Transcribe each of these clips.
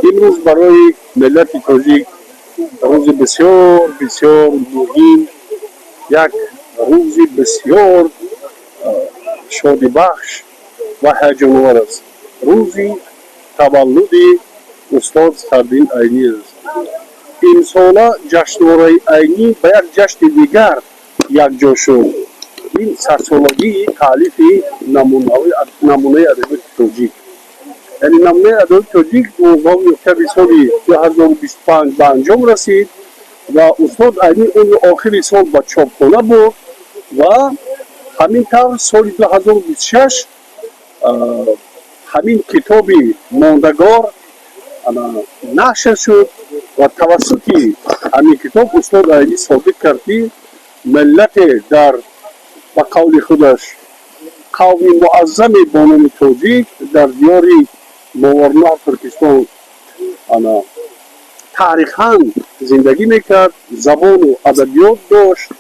Имрӯз барои миллати тоҷик рӯзи бисёр бисёр муҳим, як рӯзи бисёр шодибахш ва ҳаяҷоновар аст. Рӯзи таваллуди устод Садриддин Айнӣ аст. Имсола ҷашнвораи Айнӣ ба як ҷашни дигар якҷо шуд. Ин 100-солагии таълифи Намунаи адабиёти тоҷик, яъне Намунаи адабиёти тоҷик 12 октябри соли 2025 ба анҷом расид ва устод Айнӣ онро охири сол ба чопхона бурд ва ҳамин тавр соли 2026 ҳамин китоби мондагор нашр шуд ва тавассути ҳамин китоб устод Айнӣ собит кард, ки миллате дар, ба қавли худаш, қавми муаззаме бо номи тоҷик дар диёри Мовароуннаҳр, Туркистон, ана таърихан зиндагӣ мекард, забону адабиёт дошт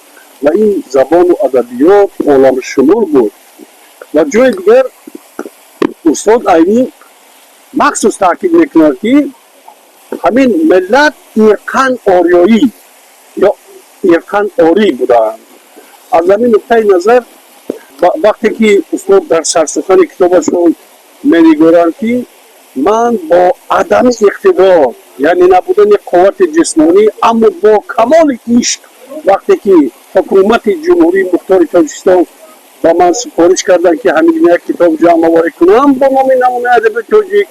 ва ин забону адабиёт оламшумул буд. Ва ҷои дигар устод Айнӣ махсус таъкид мекунад, ки ҳамин миллат ирқан ориёӣ ё ирқан орӣ будаанд. Аз ҳамин нуқтаи назар, вақте ки устод дар сарсухани китобашон менигоранд, ки ман бо адами иқтидор, яъне набудани қуввати ҷисмонӣ, аммо бо камоли ишқ, вақте ки ҳукумати Ҷумҳурии Мухтори Тоҷикистон ба ман супориш карданд, ки ҳамин як китоб ҷамъоварӣ кунам бо номи Намунаи адабиёти тоҷик,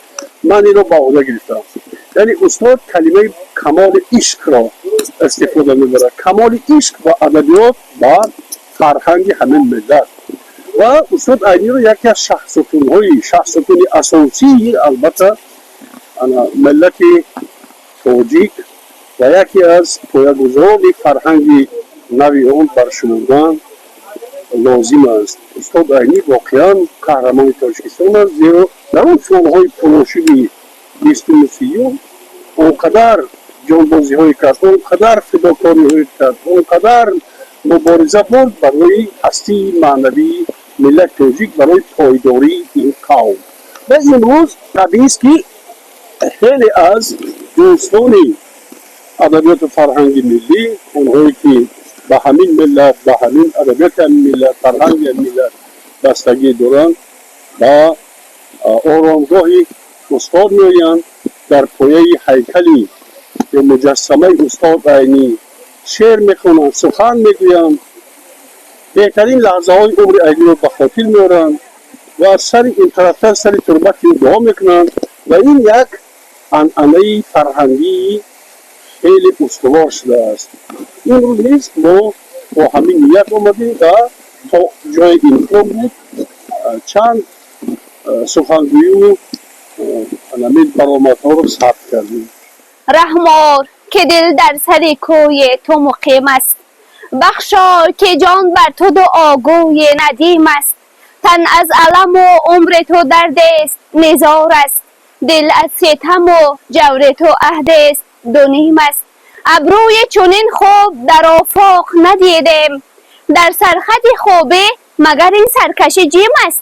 ман инро ба уҳда гирифтам. Яъне устод калимаи камоли ишқро истифода мебарад, камоли ишқ ба адабиёт, ба фарҳанги ҳамин миллат. Ва устод Айниро яке аз шахсутуни асосии, албатта, миллати тоҷик ва яке аз поягузорони фарҳанги нави он баршумурдан лозим аст. Устод Айнӣ воқеан қаҳрамони Тоҷикистон аст, зеро дар он солҳои пурошуби бистуму сиюм он қадар ҷонбозиҳое кард, он қадар фидокориҳое кард, он қадар мубориза бурд барои ҳастии маънавии миллати тоҷик, барои пойдории ин қавм. Ва имрӯз табиист, ки хеле аз дӯстони адабиёту фарҳанги миллӣ, онҳое ки ба ҳамин миллат, ба ҳамин адабиёти ҳамин миллат, фарҳанги ҳамин миллат бастагӣ доранд, ба оромгоҳи устод меоянд, дар пояи ҳайкали ё муҷассамаи устод Айнӣ шеър мехонанд, сухан мегӯянд, беҳтарин лаҳзаҳои умри Айниро ба хотир меоранд ва сари ин тарафтар сари турбати ӯ дуо мекунанд. Ва ин як анъанаи фарҳангии хеле устувор шудааст. Имрӯз низ мо бо ҳамин ният омадем ва то ҷои имкон буд чанд сухангӯю ҳамин баромадҳоро сабт кардем. Раҳмор, ки дил дар сари кӯи ту муқим аст, бахшой, ки ҷон бар ту дуогӯи надим аст. Тан аз аламу умри ту дардест низор аст, дил аз ситаму ҷаври ту аҳдест дуним аст. Абрӯи чунин хуб дар офоқ надидем, дар сархати хубӣ магар ин саркаши ҷим аст.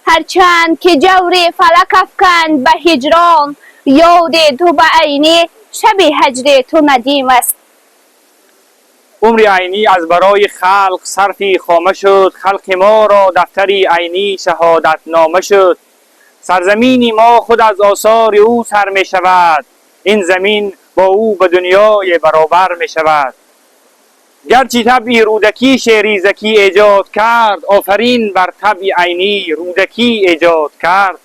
Ҳарчанд ки ҷаври фалак афканд ба ҳиҷрон, ёди ту ба Айнӣ шаби ҳаҷри ту надим аст. Умри Айнӣ аз барои халқ сарфи хома шуд, халқи моро дафтари Айнӣ шаҳодатнома шуд. Сарзамини мо худ аз осори ӯ сар мешавад, ин замин бо ӯ ба дунёе баробар мешавад. Гарчи табъи Рӯдакӣ шеъри закӣ эҷод кард, офарин бар табъи Айнӣ Рӯдакӣ эҷод кард.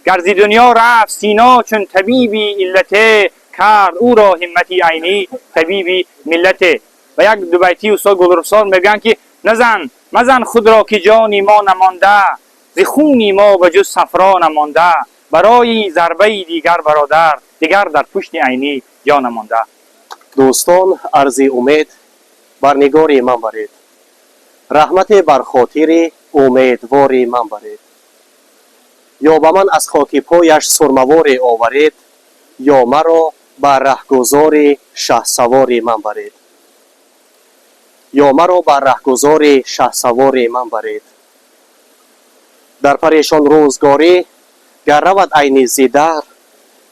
Гар зи дунё рафт Сино чун табиби иллате, кард ӯро ҳиммати Айнӣ табиби миллате. Ва як дубайтии устод Гулрухсор мегӯянд, ки назан, мазан худро, ки ҷони мо намонда, зи хуни мо ба ҷуз сафро намонда, барои зарбаи дигар, бародар, дигар дар пушти Айнӣ ҷо намонда. Дӯстон, арзи умед бар нигори ман баред, раҳмате бар хотири умедвори ман баред. Ё ба ман аз хоки пояш сурмаворе оваред, ё маро ба раҳгузори шаҳсавори ман баред, ё маро ба раҳгузори шаҳсавори ман баред. Дар парешон рӯзгорӣ гар равад Айнӣ зи дар,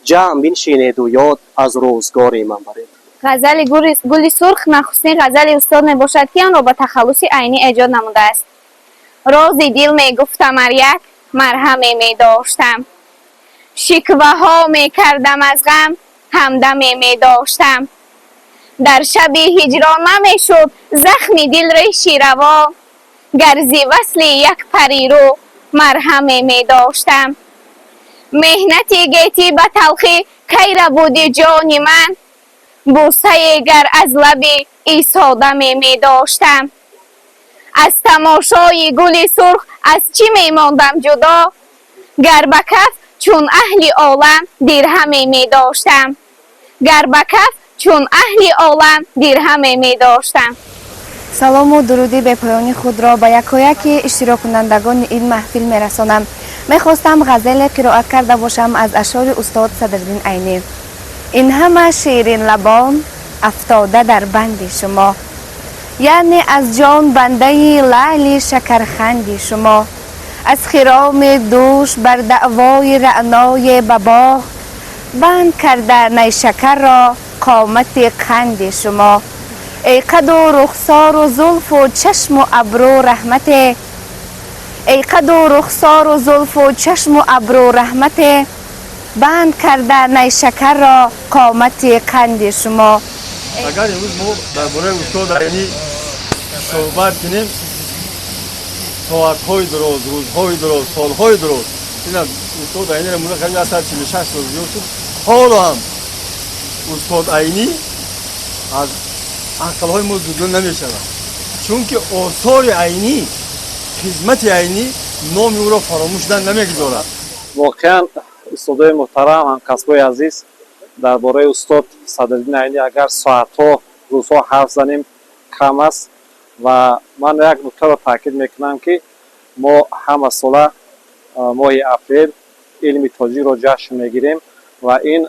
Ҷамъ биншинеду ёд аз рӯзгори ман баред. Ғазали Гули сурх нахустин ғазали устод мебошад, ки онро ба тахаллуси Айнӣ эҷод намудааст. Рози дил мегуфтам, ар як марҳаме медоштам, шикваҳо мекардам аз ғам, ҳамдаме медоштам. Дар шаби ҳиҷрон намешуд захми дил реши раво, гар зи васли як парирӯ марҳаме медоштам. Меҳнати гетӣ ба талхӣ кай рабуди ҷони ман, бӯсае гар аз лаби Исодаме медоштам. Аз тамошои гули сурх аз чӣ мемондам ҷудо, гар ба каф чун аҳли олам дирҳаме медоштам, гар ба каф чун аҳли олам дирҳаме медоштам. Салому дуруди бепоёни худро ба якояки иштироккунандагони ин маҳфил мерасонам. Мехостам ғазале қироат карда бошам аз ашъори устод Садриддин Айнӣ. Ин ҳама ширинлабон афтода дар банди шумо, яъне аз ҷон бандаи лаъли шакарханди шумо. Аз хироми дӯш бар даъвои раъное ба боғ банд карда найшакарро қомати қанди шумо. Эй қаду рухсору зулфу чашму абрӯ раҳмате, эй қаду рухсору зулфу чашму абрӯ раҳмате, банд карда найшакарро қомати қанди шумо. Агар имрӯз мо дар бораи устод Айнӣ суҳбат кунем, соатҳои дароз, рӯзҳои дароз, солҳои дароз. Ина устод Айниро мурда қариб 146 сол зиёд шуд, ҳоло ҳам устод Айнӣ аз ақлҳои мо ҷудо намешавад, чунки осори Айнӣ, хизмати Айнӣ номи ӯро фаромӯш шудан намегузорад. Воқеан, устодои муҳтарам, ҳамкасбои азиз, дар бораи устод Садриддин Айнӣ агар соатҳо, рӯзҳо ҳарф занем, кам аст. Ва ман як нуктаро таъкид мекунам, ки мо ҳамасола моҳи апрел илми тоҷикро ҷашн мегирем ва ин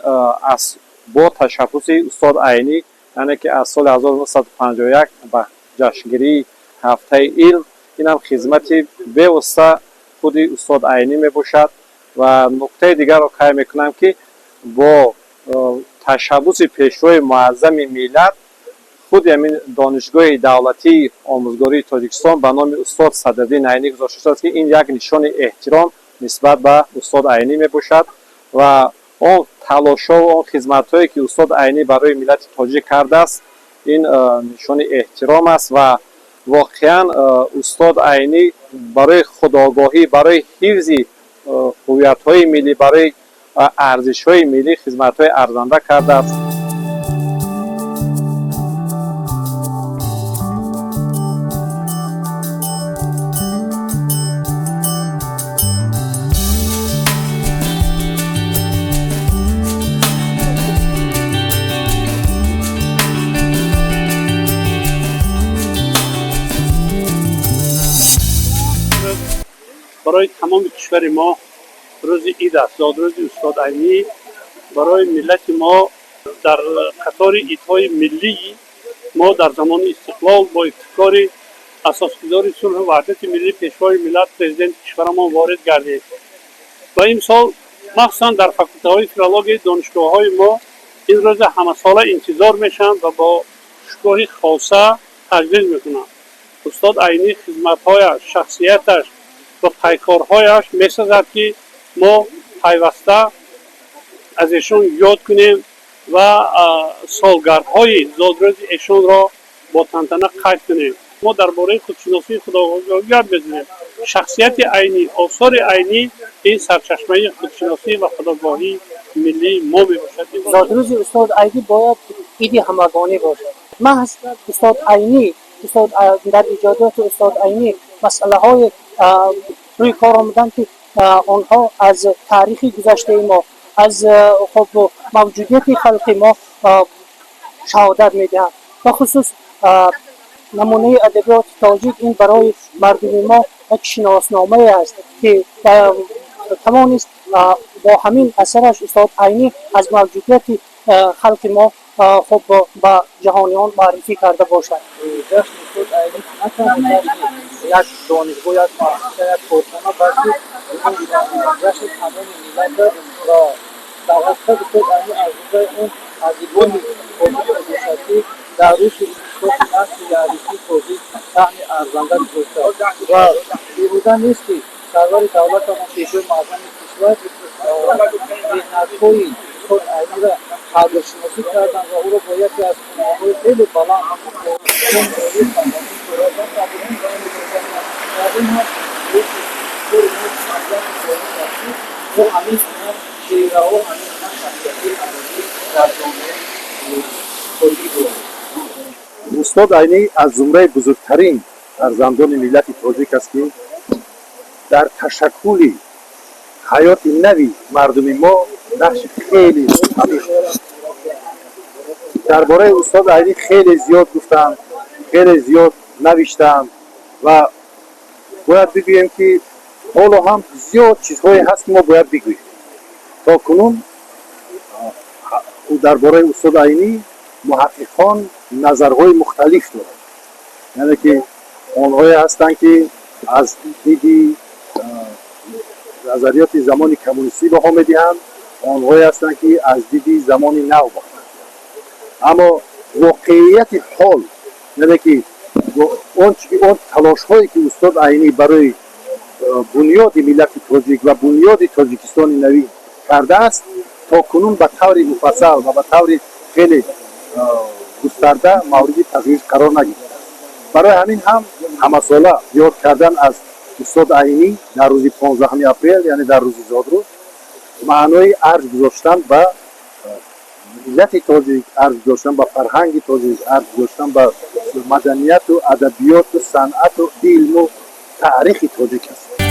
аз бо ташаббуси устод Айнӣ, яъне ки аз соли 1951 ба ҷашнгирии ҳафтаи илм, инам хизмати бевосита худи устод Айнӣ мебошад. Ва нуктаи дигарро қайд мекунам, ки бо ташаббуси Пешвои муаззами миллат худи ҳамин Донишгоҳи давлатии омӯзгории Тоҷикистон ба номи устод Садриддин Айнӣ гузошта шудааст, ки ин як нишони эҳтиром нисбат ба устод Айнӣ мебошад. Ва он талошҳову он хизматҳое, ки устод Айнӣ барои миллати тоҷик кардааст, ин нишони эҳтиром аст. Ва воқеан, устод Айнӣ барои худогоҳӣ, барои ҳифзи ҳувиятҳои миллӣ, барои арзишҳои миллӣ хизматҳои арзанда кардааст. Барои тамоми кишвари мо рӯзи ид аст. Зодрӯзи устод Айнӣ барои миллати мо дар қатори идҳои миллии мо дар замони истиқлол бо ибтикори асосгузори сулҳу ваҳдати миллӣ, Пешвои миллат, Президенти кишварамон ворид гардид. Ва имсол махсусан дар факултаҳои филологияи донишгоҳҳои мо ин рӯза ҳамасола интизор мешаванд ва бо шукӯҳи хоса таҷлил мекунанд. Устод Айнӣ хизматҳояш, шахсияташ ва пайкорҳояш месазад, ки мо пайваста аз эшон ёд кунем ва солгардҳои зодрӯзи эшонро бо тантана қайд кунем. Мо дар бораи худшиносии худогоҳӣ гап мезанем. Шахсияти Айнӣ, осори Айнӣ ин сарчашмаи худшиносӣ ва худогоҳии миллии мо мебошад. Зодрӯзи устод Айнӣ бояд иди ҳамагонӣ бошад. Маҳз устод Айнӣ, устод дар эҷодиёти устод Айнӣ масъалаҳои рӯи кор омаданд, ки онҳо аз таърихи гузаштаи мо, аз хуб мавҷудияти халқи мо шаҳодат медиҳанд. Бахусус намунаи адабиёти тоҷик ин барои мардуми мо як шиносномае аст, ки тавонист бо ҳамин асараш устод Айнӣ аз мавҷудияти халқи мо хуб ба ҷаҳониён муаррифӣ карда бошад. Ҷашни устод Айнӣ на танҳо ҷашни як донишгоҳ, як муассиса, як корхона, балки ҷашни тамоми миллат аст ва Дар ҳақиқат, устод Айнӣ аз ҷумлаи он адибони тоҷик мебошад, ки дар рушди инкишофи насли яърифии тоҷик саҳми арзанда гузоштааст ва беҳуда нест, ки сарвари давлатамон, Пешвои муаззами кишвар, меҳнатҳои устод Айниро қадршиносӣ карданд ва ӯро бо яке аз унвонҳои хеле баланд, нишони олии ва ин ҳам мо ҳамин гуна чеҳраҳо, ҳамин гуна шахсиятҳои адабӣ дар ҷомеаи тоҷик дорем. Устод Айнӣ аз зумраи бузургтарин фарзандони миллати тоҷик аст, ки дар ташаккули ҳаёти нави мардуми мо нақши хеле амиқ дошт. Дар бораи устод Айнӣ хеле зиёд гуфтанд, хеле зиёд навиштанд ва бояд бигӯем, ки ҳоло ҳам зиёд чизҳое ҳаст, ки мо бояд бигӯем. То кунун дар бораи устод Айнӣ муҳаққиқон назарҳои мухталиф доранд, яъне ки онҳое ҳастанд, ки аз диди назариёти замони коммунистӣ баҳо медиҳанд, онҳое ҳастанд, ки аз диди замони нав баҳо медиҳанд. Аммо воқеияти ҳол, яъне ки он талошҳое, ки устод Айнӣ барои бунёди миллати тоҷик ва бунёди Тоҷикистони навин кардааст, то кунун ба таври муфассал ва ба таври хеле густарда мавриди пажӯҳиш қарор нагирифтааст. Барои ҳамин ҳам ҳамасола ёд кардан аз устод Айнӣ дар рӯзи 15 апрел, яъне дар рӯзи зодрӯз, маънои арҷ гузоштан ба миллати тоҷик, арҷ гузоштан ба фарҳанги тоҷик, арҷ гузоштан ба маданияту адабиёту санъату илму таърихи тоҷик аст.